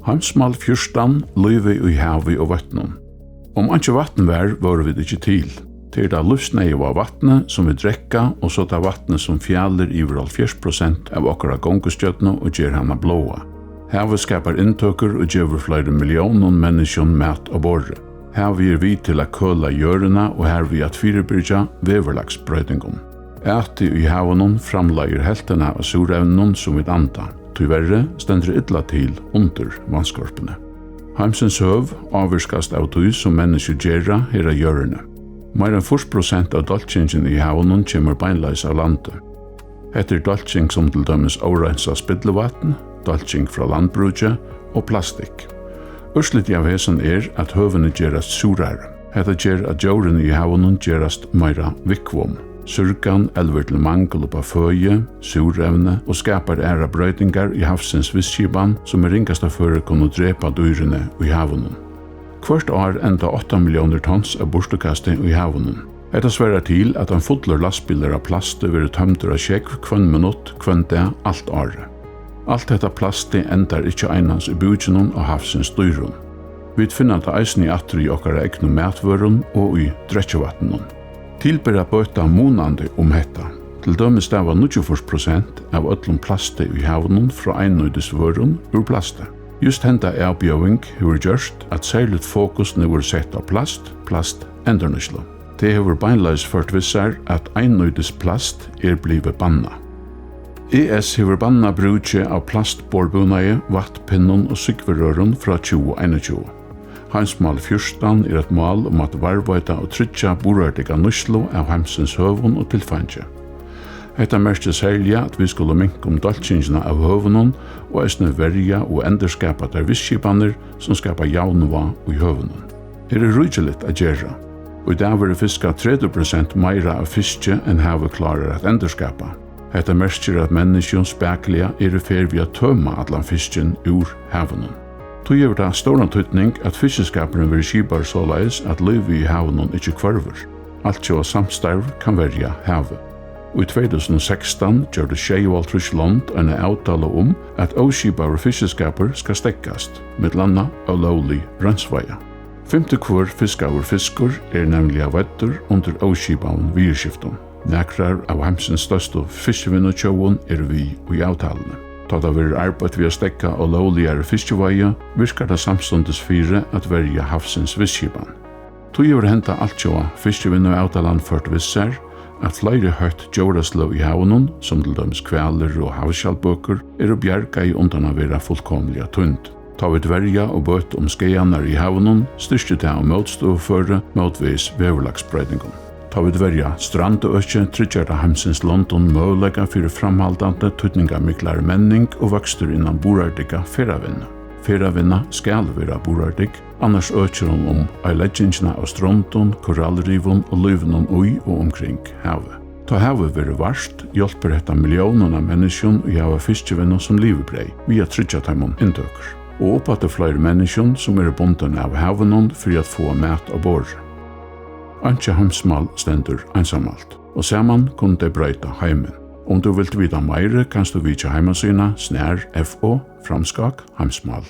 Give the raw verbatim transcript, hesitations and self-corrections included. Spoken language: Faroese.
Heimsmál fjúrtan, lívið í havi og vøtnum. Um einki vatn var, vóru vit ikki til. Tað er tað lívsneyðuga vatnið, sum vit drekka, og so tað vatnið, sum fjalir yvir hálvfjerðs prosent av okkara gongustjørnu og ger hana bláa. Havið skapar inntøkur og gevur fleiri milliónum menniskjum mat á borðið. Havið er við til at køla jørðina og harvið at fyribyrgja veðurlagsbroytingum. Ætið í havinum framleiðir helvtina av súrevninum, sum vit anda. Tíverri stendur illa til undir vatnskorpuni. Heimsins høv ávirkast av tí, sum menniskju gera her á jørðini. Meira enn fýrs prosent av dálkingini í havinum kemur beinleiðis av landi. Hetta er dálking sum til dømis óreinsað spillivatn, dálking frá landbrúki og plastikk. Úrslitið av hesum er, at høvini gerast súrari. Hetta ger, at djórini í havinum gerast meira viðkvom. Súrgan elvir til mangul upp á føði, súrevni og skapar aðrar broytingar í havsins vistskipan, sum í ringasta føri kunnu drepa dýrini í havinum. Hvørt ár enda átta milliónir tons av burturkasti í havinum. Hetta svarar til, at ein fullur lastbilur av plasti verður tømdur á sjógv hvønn minutt, hvønn dag, alt árið. Alt hetta plastið endar ikki einans í búkinum á havsins dýrum. Vit finna tað eisini aftur í okkara egnu matvørum og í drekkivatninum. Til ber at bøta munandi um hetta. Til dømis stava níggjuogfýrs prosent av øllum plasti í havinum frá einnýtisvørum úr plasti. Júst henda avbjóðing hevur gjørt, at serligt fokus nú er sett á plast, plastendurnýtslu. Tað hevur beinleiðis ført við sær, at einnýtis plast er blivið bannað. E S hevur bannað brúkið av plastborðbúnaði, vatnpinnum og súgvrørum frá tjúgu einogtjúgu. Heimsmál fjúrtan er eitt mál um at varðveita og tryggja burðardygga nýtslu av heimsins høvum og tilfeingi. Hetta merkir serliga, at vit skulu minka um dálkingina av høvunum og eisini verja og endurskapa tær vistskipanir, sum skapa javnvág í høvunum. Her er ríkiligt at gera. Í dag verður fiskað tretivu prosent meira av fiski, enn havið klárar at endurskapa. Hetta merkir, at menniskju spakuliga eru í ferð við at tøma allan fiskin úr havinum. Tí hevur tað stóran týdning, at fiskiskapurin verður skipaður soleiðis, at lívið í havinum ikki hvørvur. Altjóða samstarv kann verja havið. Í tvey túsund og sekstan gjørdu sjeyoghálvtrýss lond eina avtalu um, at óskipaður fiskiskapur skal steðgast, millum annað ólóglig reinnsveiða. Fimti hvør fiskaður fiskur er nevniliga veiddur undir óskipaðum viðurskiftum. Nakrar av heimsins størstu fiskivinnutjóðum eru við í avtaluni. Tá tað verður arbeitt við at steðga ólógligari fiskiveiðu, virkar tað samstundis fyri at verja havsins vistskipan. Tí hevur henda altjóða fiskivinnuavtalan ført við sær, at fleiri hótt djórasløg í havinum, sum til dømis hvalir og havskjaldbøkur, eru bjargaði undan at vera fullkomiliga týnd. Tá vit verja og bøta um skaðarnar í havinum, styrkir tað um mótstøðuføri mótvegis veðurlagsbroytingum. Tá vit verja strandøki, tryggjar tað heimsins londum møguleika fyri framhaldandi týdningarmiklari menning og vøkstur innan burðardygga ferðavinnu. Ferðavinna skal vera burðardygg, annars økir hon um oyðileggingina av strondum, korallrivum og lívinum í og umkring havið. Tá havið verður vart, hjálpir hetta milliónum av menniskjum, ið hava fiskivinnu sum livibreyð, við at tryggja teimum inntøkur. Og uppaftur fleiri menniskjum, sum eru bundin av havinum fyri at fáa mat á borðið. Einki heimsmál stendur einsamalt, og saman kunnu tey broyta heimin. Um tú vilt vita meira, kanst tú vitja heimasíðuna snar F O framskák heimsmál.